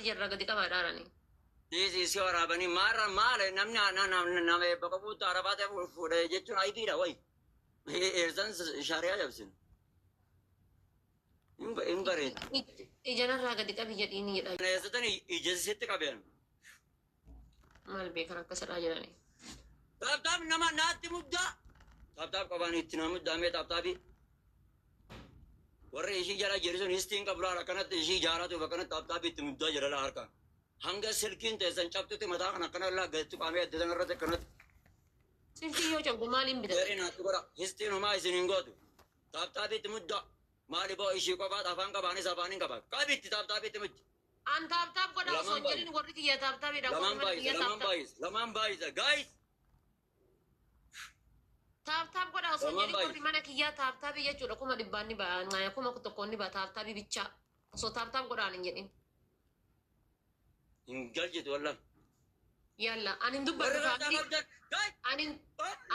Ijarraa gadi qabaa dhaaranii. Dhiisi, isii waraabanii maarra maal namni nama eebba qabuutti arabaa ta'e fuudhee jechuun aybiidha wayi. Eessan shari'aa jabsin. Hin bareedu. Ijanarraa gadi qabi jedhiini jedha. Eessatan ija sitti qabeen. Maal beekan akkasidhaa jedhanii. Tap tap nama naatti muddaa. Tap tap qabaan itti na muddaamee tap tapii. Warri ishii jala jiru sun histiin qabu laala, akkanatti ishii ijaaratuuf akkanatti tap tapii itti muddaa jira laa harkaan. Hanga silkiin teessan cabtutti mataa kana akkana laa gadi tuqaamee adda sana irratti akkanatti. Silkii yoo cabdu maaliin bitatan? Seerii naatti godha. Histiin homaa isin hin gootu. Tap tapii itti muddaa. Maali boo, ishii qofaat afaan qabaanis afaan hin qaba. Qabitti tap tapii itti muddi. An tap tap godha osoo Lamaan hin jedhin warri kiyya tap tapiidha. Warri Lamaan mana baay'isa. kiyya Lamaan tap tap. baay'isa. Lamaan baay'isa. Guys. Tap tap godha osoo hin Lamaan jedhin warri baay'isa. mana kiyyaa tap tapii jechuudha. 100,000 ni ba'a. 1,000 ni ba'a tap tapii bichaa. Osoo tap tap godhaan hin jedhin. Hin galchitu wallah. Yalla, ani hin dubbadhu Warri tap family. qabdan. Guys. Ani ani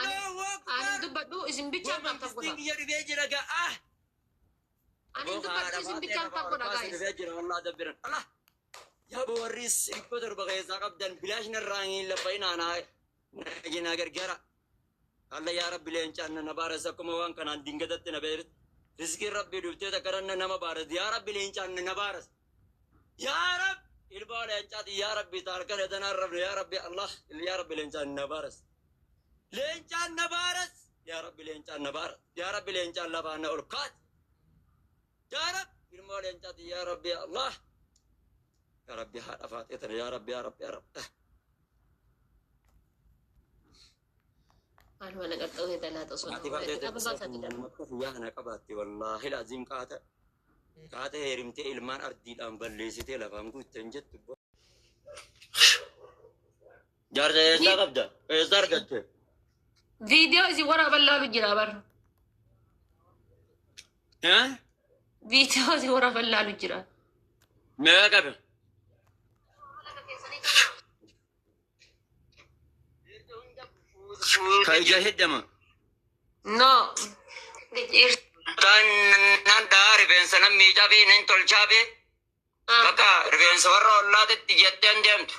Allahu ani hin Akbar. dubbadhu, isin bichaan tap tap Mangistiin godha. kiyya dhufee jira ga'a. Ani hin dubbadhu, isin bichaan tap godha, guys. Dhufee jira wallah dabbiran. Allah. Yaa warri 700 keessaa qabdan bilaash narraa hin laffa'inaa na gargaara. Allah yaa Rabbi leencaan na baaras, akkuma waan kanaan dingatatti na beeris. Riskiin Rabbi dhuftee takka nama baaras. Yaa Rabbi leencaan na baaras. Yaa Rabbi ilmoo leencaati, yaa Rabbi taarkan edanaan rabne, yaa Rabbi Allah, yaa Rabbi leencaan na baaras. Leencaan na baaras. Yaa Rabbi leencaan na baaras. Yaa Rabbi leencaan lafaan na ol kaas. Yaa Rabbi ilmoo leencaati, yaa Rabbi Allah. Yaa Rabbi haadha faaxee tana, yaa Rabbi, yaa Rabbi, yaa Rabbi. Maaluma na qaxxa'uu dalaa osoo Haati nama faaxee ababaa isaati dhala. akka fiyyaa kana qabaatte wallaahi laaziim qaata. Qaata heerimtee ilmaan ardiidhaan balleessitee lafaan guutte hin jettu. Jaarsa eessaa qabda? Eessaa argatte? Viidiyoo isin waraaban laalu jira bar. Eh? Viidiyoo isin waraaban laalu jira. Meeqa qabe? Ka ija hidhama. No. Tan nan dhaa rifeensa nan miicaa fi nan tolchaa fi bakka rifeensa warra ollaatitti jettee hin deemtu.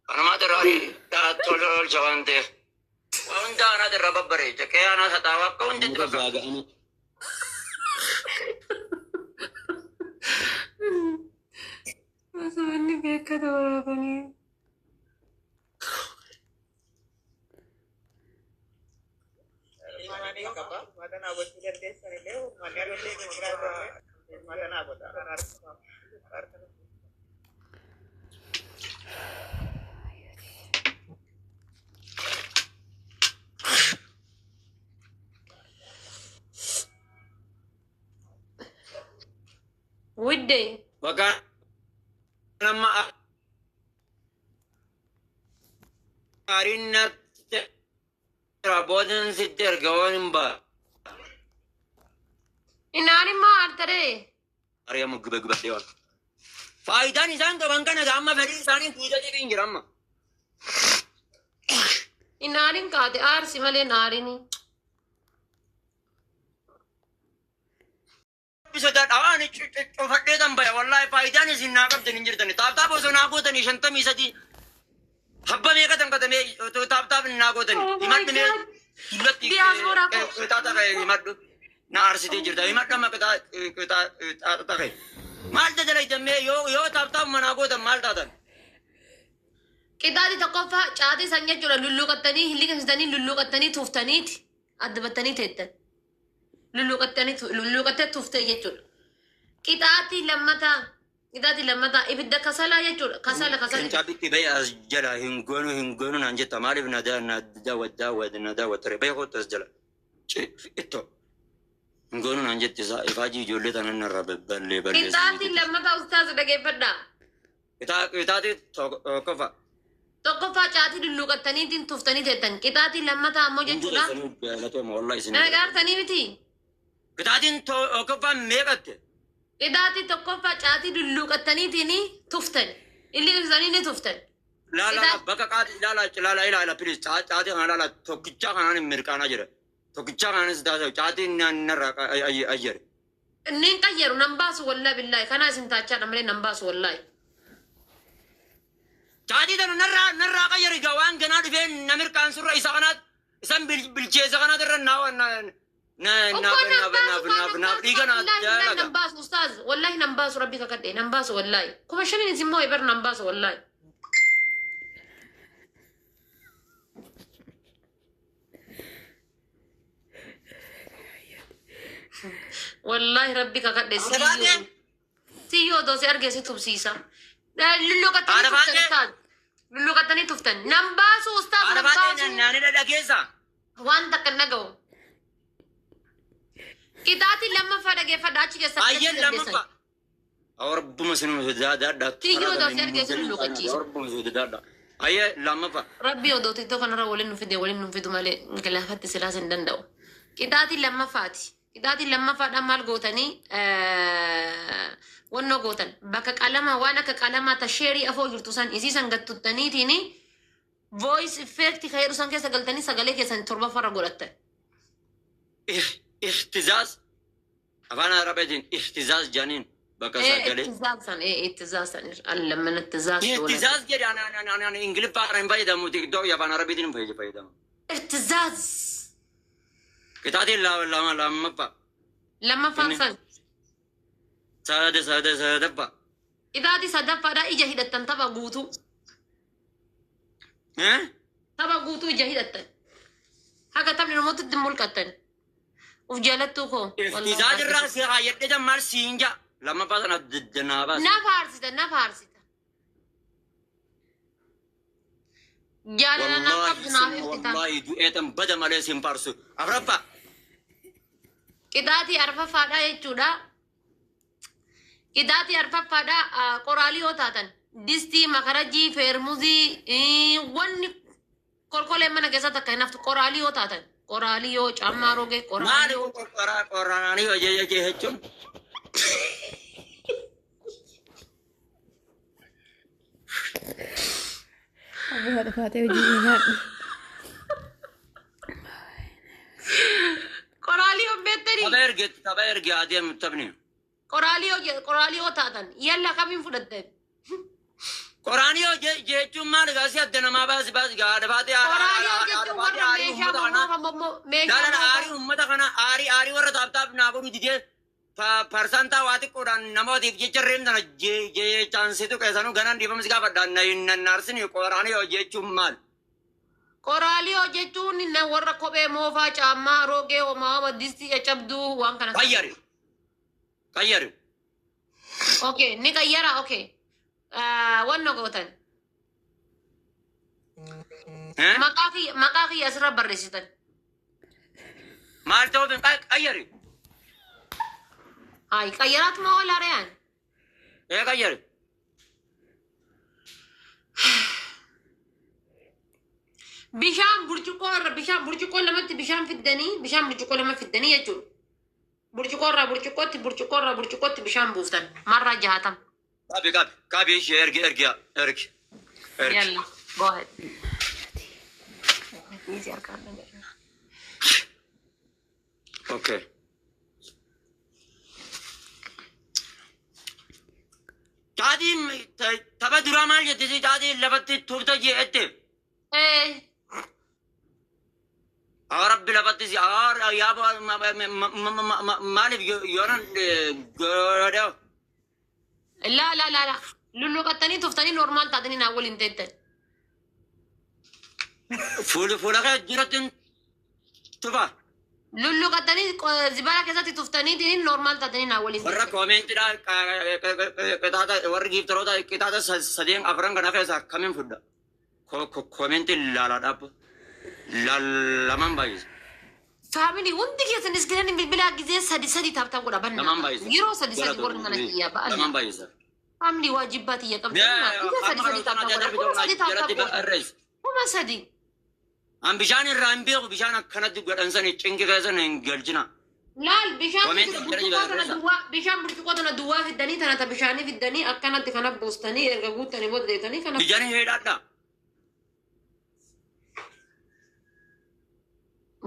Kanumaatu irraa tolcha waan ta'eef. Waa hunda anaatu irra babbareecha. Qe'ee anaa saxaawaa akka hundatti bakka. Osoo inni beekatu waraabanii. Widde. Bakka nama aariin natti boodan sitti erga waan hin baa. Inaan immoo aartaree. Ariyamu gube gubadhee waan. Faayidaan isaan qaban kana amma fedhii isaanii guutatee hin jira amma. Inaanin kaate aarsi malee naarini. Sodaadha waan cufadhee tan baya wallaahi, faayidaan isin naa qabdan hin jirtani. Tap tap osoo naa gootanii 53 habba meeqa tan katamee otoo tap tap naa gootanii. Oh my Himadhu mee God. dullatti Diyaaspooraa koo. qixaaxa ka'e himadhu. Na aarsitee jirta. Himadhu amma qixaaxa ka'e. Maal dajalaytan mee yoo tap tap manaa gootan maal taatan? Qixaaxi tokkoffaa caatii san jechuudha, lulluuqattanii hin liqimsitanii, lulluuqattanii tuuftaniiti addabattanii teettan. Lulluuqattanii lulluuqattee tuuftee jechuudha. Qixaaxii lammataa ibidda kasalaa jechuudha. Kasala kasala. Qinxaabitti bahe as jala hin goonu, hin goonu naan jetta, maaliif na na daawwat daawwat na daawwattare bahe kottu as jala. Ittoo. Hin goonu naan jetti isaa ifaajii ijoollee tanan narraa ballee Qixaaxii balleessanii. lammataa, ustaaz, dhageeffadhaa. Qixaaxii tokkoffaa. Tokkoffaa caatii lulluuqattaniitiin tuuftanii teettan. Qixaaxii lammataa ammoo Hundi jechuudha. keessanuu galatooma wallahi isin. Nagaartanii miti. Qixaaxiin tokkoffaan meeqatte? Qixaaxii tokkoffaa caatii lulluuqattaniitiin tuftan. Illi ibsanii ni tuftan. Laala bakka qaaxii laala laala ilaala please, caatii kana laala, tokkichaa kanaan hin mirqaanaa jira. Tokkichaa kanaanis taasisu caatiin narraa ayyare. Inni hin qayyaru, nan baasu, wallaahi billaahi. Kanaa isin taachaadha malee nan baasu, wallaahi. Caatii tana narraa qayyari gaa waan ganaa dhufee namirkaan surra isa kanaat isan bilcheessa kanaat irra naa na na Ukkoo nan baasu naaf dhiiga naa Wallahi jaalaga. nan baasu ustaaz. Wallahi nan baasu, rabbi kakadhe nan baasu wallahi. 5,000n isin moo bar nan baasu wallahi. Wallahi rabbi kakadhe Haadha siyyoo odoo si argee si tubsiisa. Lulluqattanii Haadha tuftan baatee? ustaaz. Lulluqattanii tuftan. Nan baasu ustaaz, Haadha nan baatee baasu. naani dhageessa. Waan takka hin dhaga'u. Qixaatiin lammaffaa dhageeffadha achi keessaa Baay'een filachuu dandeessan. lammaffaa. Rabbuma sinuma sodaadha. Tiyyoo odoo si argee si lulluqachiisa. Rabbuma sodaadha. Ayyee lammaffaa. Rabbi odoo xixiqqoo kanarra waliin nu fide, waliin nu fidu malee gilaafatti silaas hin danda'u. Qixaatiin lammaffaati. Qixaatiin lammaffaadhaan maal gootanii wannoo gootan bakka qalamaa waan akka qalamaa ta sheerii afoo jirtu san isii san gattuttaniitiin voice effect kan jedhu san keessa galtanii sagalee keessan torbaffarra godhattan. Ihtizaaz, afaan Arabiitiin ihtizaaz jedhaniin bakka sagalee. Ihtizaaz san, ihtizaaz san allamman ihtizaaz. Ihtizaaz jedhe ani Ingiliffaan hin fayyadamu, TikTok afaan Arabiitiin hin fayyadamu. Ihtizaaz. Qixaatiin lama lammaffaa. Lammaffaan san. Sada sada sadaffaa. Qixaatii sadaffaadhaa ija hidhattan tapha guutuu. Tapha guutuu ija hidhattan. Haga taphni namoota itti mul'attan. Uf jaalattuu koo. Ihtizaaz irraa si hayyadhe maal siin jaa lammaffaa sana naa baasa. Na faarsita, na faarsita. Jaalala naa qabdu naaf ibsita. Wallahi du'eetan bada malee siin faarsu. Afraffaa. Qixaatii arfaffaadhaa jechuudha. Qixaatii arfaffaadhaa qoraalii yoo taatan distii, makarajii, feermuzii, wanni kolkoleen mana keessatti akka hin haftu qoraalii yoo taatan qoraalii yoo caammaa rogee Maali qoraalii yoo qoraanii hojii jechuun? Abbo haadha faatee hojii nyaadhu. Qoraalii yoo beektanii Tapha erge, tapha erge adeemu taphni. Qoraalii yoo taatan yalla kamiin fudhattan? Qoraanii hojii jechuun maali gaasii adda namaa baasi baasi haadha faatee Qoraalii yoo jechuun warra meeshaa mommoo meeshaa Jaalala aarii moofaa uummata kana aarii aarii warra taaptaap naa godhu didee parsantaa waa xiqqoodhaan namootiif jecha reemtana jechaansitu keessanuu ganaan dhiifama si gaafadha nannaarsini qoraanii hojii jechuun maal? Qoraalii yoo jechuun na warra kophee moofaa, caammaa rogee, homaa distii caccabduu waan kana. Qayyari. Qayyari. Okay, ni qayyara, okay. Wanna gootan. Eh? Maqaa kiyya asirra barreessitan. Maal ta'uuf hin qayyari? Hayi, qayyaraatuma oola re'aan. Ee, qayyari. Bishaan burcuqqoo irra bishaan burcuqqoo lamatti bishaan fiddanii, bishaan burcuqqoo lama fiddanii jechuudha. Burcuqqoo irraa burcuqqootti, burcuqqoo irraa burcuqqootti bishaan buuftan. Marraa 60. Qabi, qabi, qabi, ishee ergi, ergi, ergi. Ergi. Yalla, go ahead. Easy harkaan dhaga'ina. Okay. Caatiin tapha duraa maal jettisi, caatiin lafatti tufta jeette. Eh, Haa rabbi, lafatti si haa yaa maaliif yoonan godha. La la la la. Lulluqattanii tuftanii normal taatanii naa waliin teettan. Fuula fuula kee jiratti tufa. Lulluqattanii zibala keessatti tuftanii normal taatanii naa waliin Warra teettan. koomentiidha qixaata, warri giiftaroota qixaata sadeen afran kana keessaa akkamiin fudda? Koomentii laalaadhaaf lamaan baay'isa. Family, hundi keessan iskiriin bilbilaa gizee sadi sadi tap tap godha Lamaan banna. baay'isa. Yeroo sadi sadi warri mana kiyyaa ba'an. Lamaan baay'isa. Family, waajibaa tiyya qabdi. Gizee sadi sadi tap tap godha. 3,000 tap tap godha. 3,000. An bishaan irraa hin beeku, bishaan akkanatti godhansani cinqi keessan hin galchina. Laal, bishaan Koomenti burcuqqoo tana duwwaa, bishaan burcuqqoo tana duwwaa fiddanii, tana ta bishaanii fiddanii akkanatti kana buustanii erga guuttanii booda deetanii kana. Bishaan hidhadha.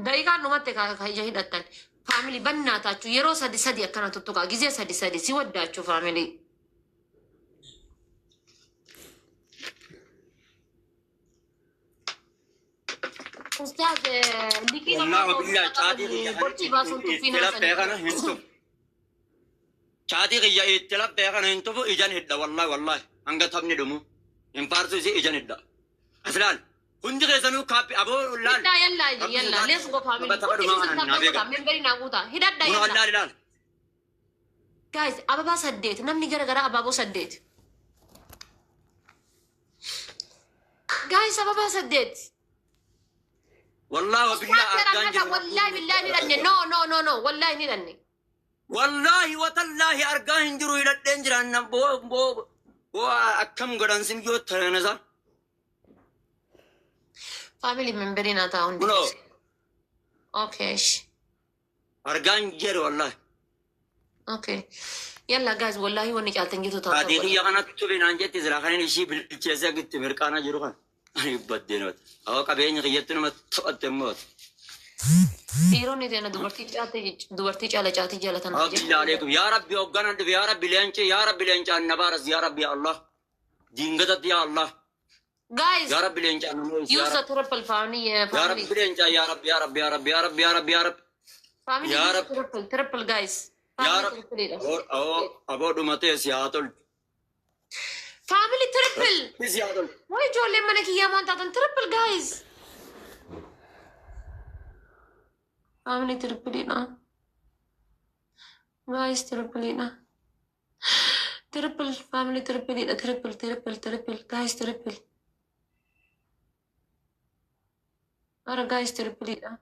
Daqiiqaan dhumatti ka ija hidhattan. Family, bannaa taachuu yeroo sadi sadi akkana tuttuqaa gizee sadi sadi si waddaachuu family. Ustaaz, liqii Wallaahi namaa billaa caatii kiyya borcii baasuun itti tuffiin laphee kana hin tufu. Caatii kiyya itti laphee kana hin tufu, ijan hidha, wallaahi wallaahi hanga taphni dhumu. Hin faarsu isii ijan hidha. As laal, hundi keessanuu kaappi aboo laal. Hidhaa, yallaa yallaa, let's go, family. Tapha Hundi dhumaa keessan kana naa tap beeka. godhaa, memberii naa guutaa. Hidhadhaa, Kun yallaa. laal ilaal. Guys, ababaa saddeet, namni gara garaa abaaboo saddeet. Guys, ababaa saddeet. Wallaahi billaa argaan jiru. Wallaahi billaahi ni hidhanne. No, no, no, no, wallaahi ni hidhanne. Wallaahi watallaahi argaa hin jiru, hidhadheen jiraan boo boo boo, akkam godhan sin yoo tanasa. Family, memberii naa ta'a hundi. Kunoo. Okay. Argaan jedhu wallaahi. Okay. Yalla guys, wallahi wanni caaltan jirtu ta'a. Haati kiyya kanatti tufe naan jetti sila kanin ishii bilcheessee gitti mirqaana jiru kan. Ani baddee namatti. Awwa, qabeenya kiyyatti nama taphatte immoo. Dhiironni teena dubartii caatii, dubartii caala caatii jaalatan. Abbillah alaikum. Yaa Rabbi, hoogganan dhufe, yaa Rabbi leenci, yaa Rabbi leencaan na baaras, yaa Rabbi, yaa Allah. Diingatatti, yaa Allah. Guys, Yaa Rabbi leencaan nu moo'isi, use yaa the Rabbi. triple, family, Yaa family. Rabbi leencaan, yaa Rabbi, yaa Rabbi, yaa Rabbi, yaa Rabbi, yaa Rabbi, yaa Rabbi. Family, Yaa use Rabbi. triple, triple, guys. Yaa Family Rabbi. triple dha. Aboo aboo dhumatee si haa tolchu. Family, triple. Si haa tolchu. Way, ijoolleen mana kiyyaa maan taatan? Triple, guys. Family, triple dha. Guys, triple dha. Triple, family, triple dha. Triple, triple, triple, guys, triple. Ara guys, triple dha.